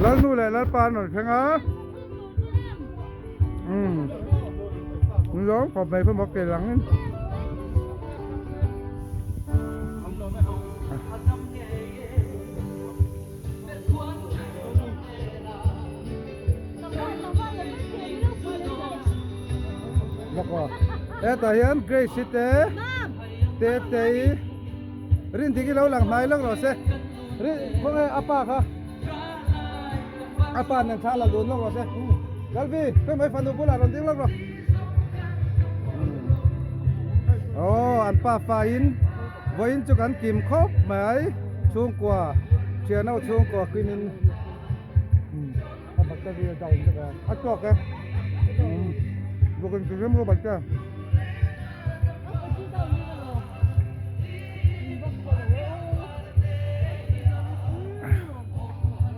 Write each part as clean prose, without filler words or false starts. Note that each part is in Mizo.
Lalnu leh Lalpa an rawn thleng a. Umm. Lawm khawp mai khaw maw ke lang in. Hetah hian Grace hi te Tetei Rindiki lo lang hnai lawk rawh se Rin khawnge a pa kha a pa nen thla la dun lawk rawh se Lalvi khawi mai fanu bulah rawn ding lawk rawh Aw an pa fa in vawiin chu kan kim khawp mai chhungkua thian ho chhungkua kim in a tawk e bawkin ti rim rawh te.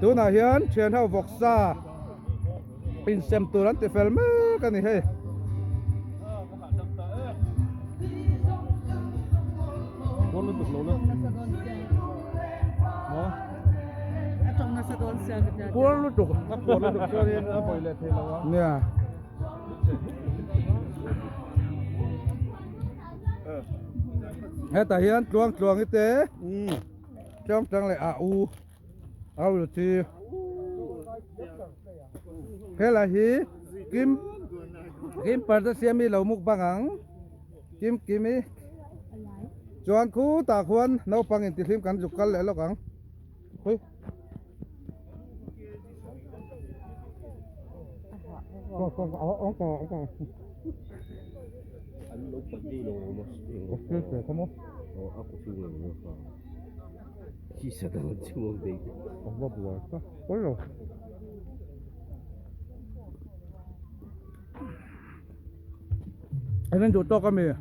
Tunah hian thian ho vawksa insem tur an ti fel mek a ni hei. Kual lutuk a kual lutuk chuanin a vawi leh thei lo a. Nia. Hetah hian tluang tluang i te tluang tluang leh a u a u chi helai hi kim kim parda siam i lo mukbang ang kim kim i chuan khutah khuan naupang intihlim kan zuk kal leh lawk ang. Hui. Ko ko ko ong ko ong ko. An lo pali lo mo eng. Okay ke kamo. O ako si lo lo pa. Chi sa da chi mo be. Ong ba buai ka. Oi lo. Anh du tawk ami.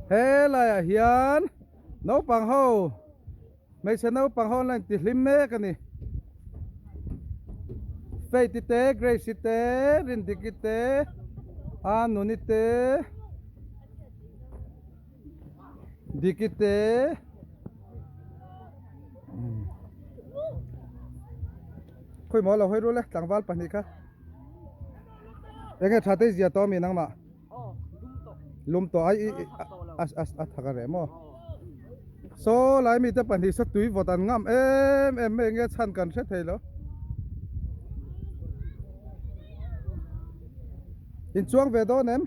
Helaiah hian naupang ho Hmeichhe naupang ho an la inti hlim mek a ni. Faith-i te, Grace-i te, Rindiki te, Anuni te, Diki te. Khawi maw lo hawi rul e tlangval pahnih kha. Enge tha te zia tawh ami nangmah? Lum tawh ai a a thak a reh maw? Saw lai mite pahnih saw tui vawt an ngam em em mai enge chhan kan hre thei lo. In chuang ve dawn em?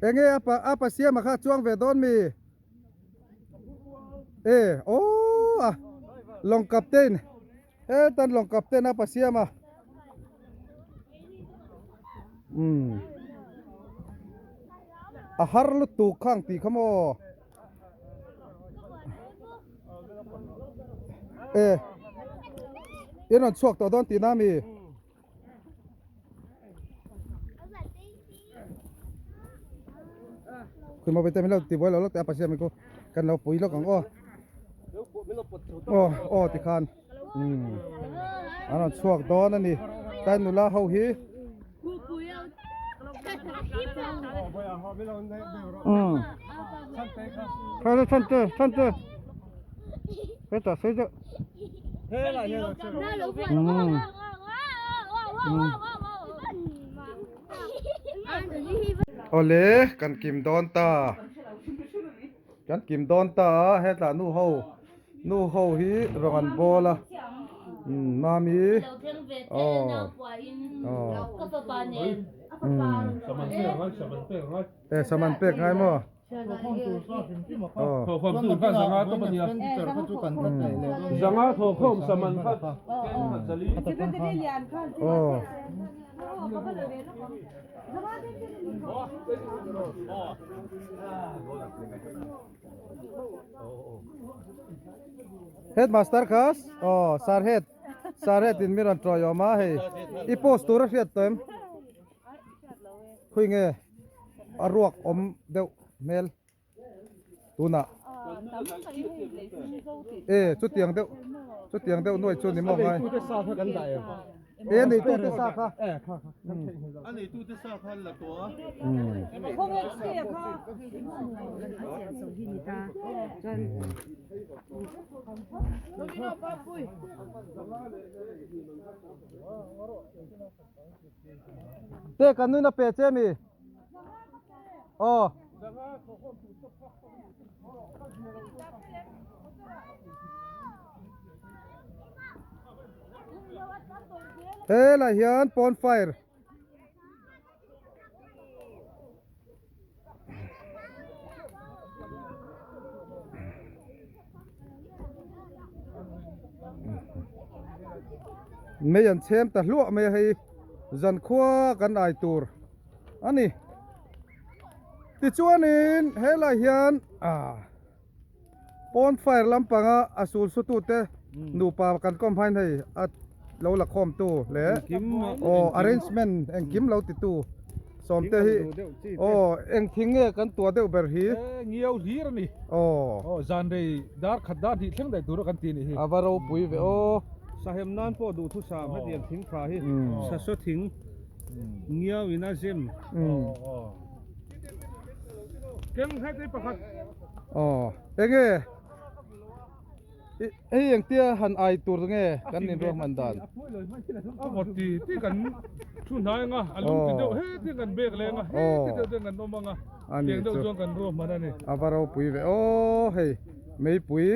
Enge a pa a pa siama kha chuang ve dawn mi? E aw a lawng captain. Hetan lawng captain a pa siam a. Umm. A har lutuk kha ang tih kha maw. E. I rawn chhuak tawh dawn tihna ami? Khuima pawh te min lo ti buai lo lawk teh a pasiam hi kan lo pui lawk ang aw aw aw tikhan umm an rawn chhuak dawn a ni tlai nula ho hi umm chhan te chhan te hetah sei deuh. Awle kan kim dawn ta kan kim dawn ta a hetah nu ho nu ho hi rawng an bawl a umm mami aw aw e saman pek ngai maw. Headmaster kha aw sir head sir head in mi rawn tawiawm a hei i post tur a hriat tawh em? Khawi nge a ruak awm deuh hmel tunah e chutiang deuh chutiang deuh nuai chu ni maw ngai e neitu te sa kha a neitu te sa kha la tawh a Te kan nuin a pe che mi? Aw. Helai hian bonfire Mei an chhem ta hluah mai a hei zankhua kan ai tur a ni tichuanin helai hian ah bonfire lampanga a sul su tute nupa kan kawm hmain hei a lo la khawm tu leh aw arrangement engkim lo ti tu sawmte hi aw engthing nge kan tuah deuh ber hi ngiau hlir a ni aw aw zan rei dar khat dar hnih thleng daih tura kan ti a nih hi a va ropui ve aw sahem nan pawh duhthusam hetiang thing tha hi sasaw thing ngiau in a zem keng heti pakhat aw enge Hei engtia han ai tur nge kan in ruahman dan? A vawt ti ti kan thu hnai anga, a lung ti deuh heti kan bek leng a, heti deuh ten kan awm anga, tiang deuh chuan kan ruahman a ni. A va ropui ve aw hei meipui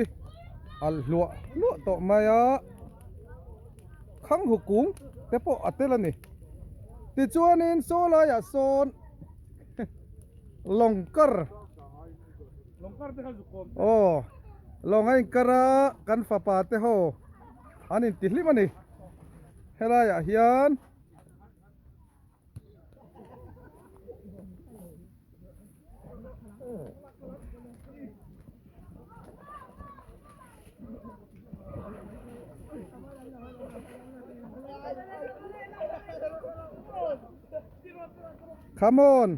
alh hluah hluah tawh mai a, khang hukung te pawh a tel a ni. Tichuanin saw laiah sawn lawng kar. Aw lawng a inkar a kan fapa te ho an inti hlim a ni helai ah hian come on.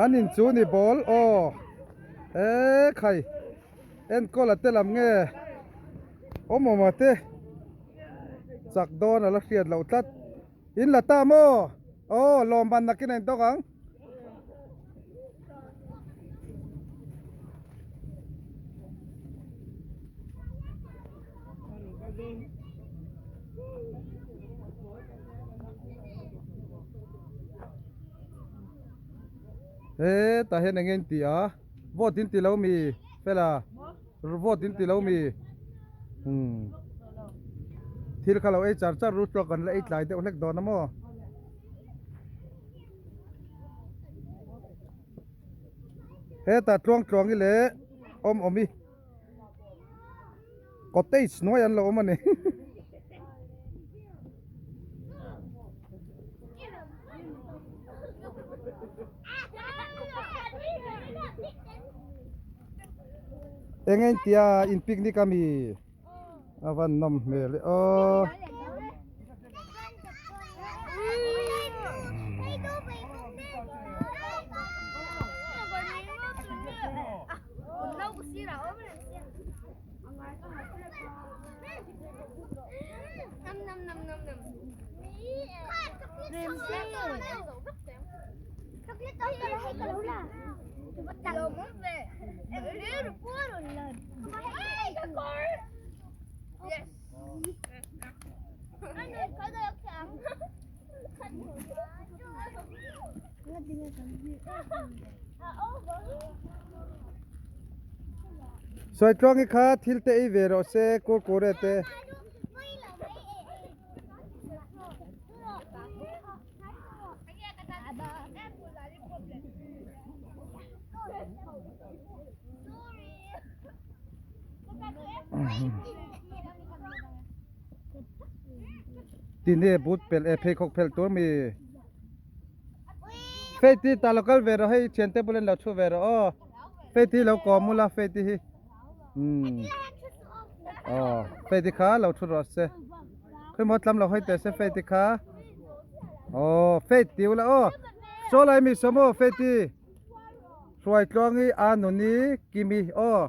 An in chu ni bawl aw e khai enkawl a te lam nge awm awm a te chak dawn a la hriat loh tlat in la ta maw aw lawm ban nakin a in tawk ang. He tah hian eng nge in ti a vote in ti lo mi fela vote in ti lo mi umm thil kha lo ei char char ru tluak kan la ei tlai deuh hlek dawn a maw. Hetah tluang tluang hi leh awm awm hi cottage hnuai an lo awm a ni. Eng eng tia in picnic ami a van nawm hmel e aw. Sawi tluang hi kha thil te ei ve rawh se kurkure te. Tine boot pelh e pheikhawk phelh tur mi Faith-i tah lo kal ve rawh hei thiante bulah in lo thu ve rawh aw Faith-i lo kawm ula Faith-i hi umm Aw Faith-i kha lo thu rawh se. Khawimaw tlam lo hawi teh se Faith-i kha. Aw Faith ti ula aw. Saw lai mi sawm aw Faith-i. Hruaitluangi Anuni Kimi aw.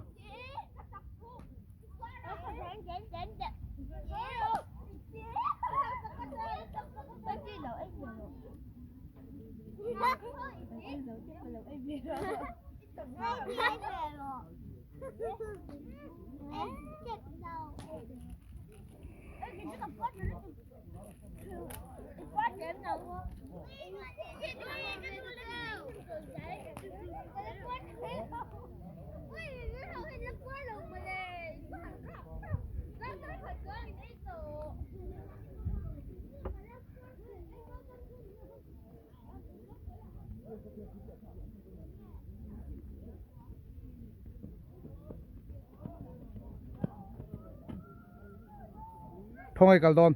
Khawngaih kal dawn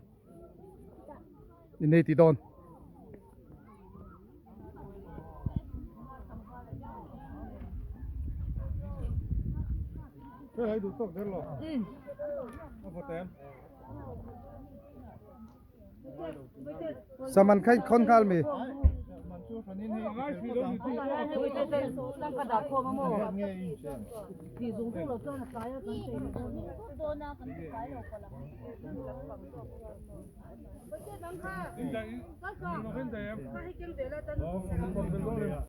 i nei tih dawn. Saman kha in khawn nghal mi.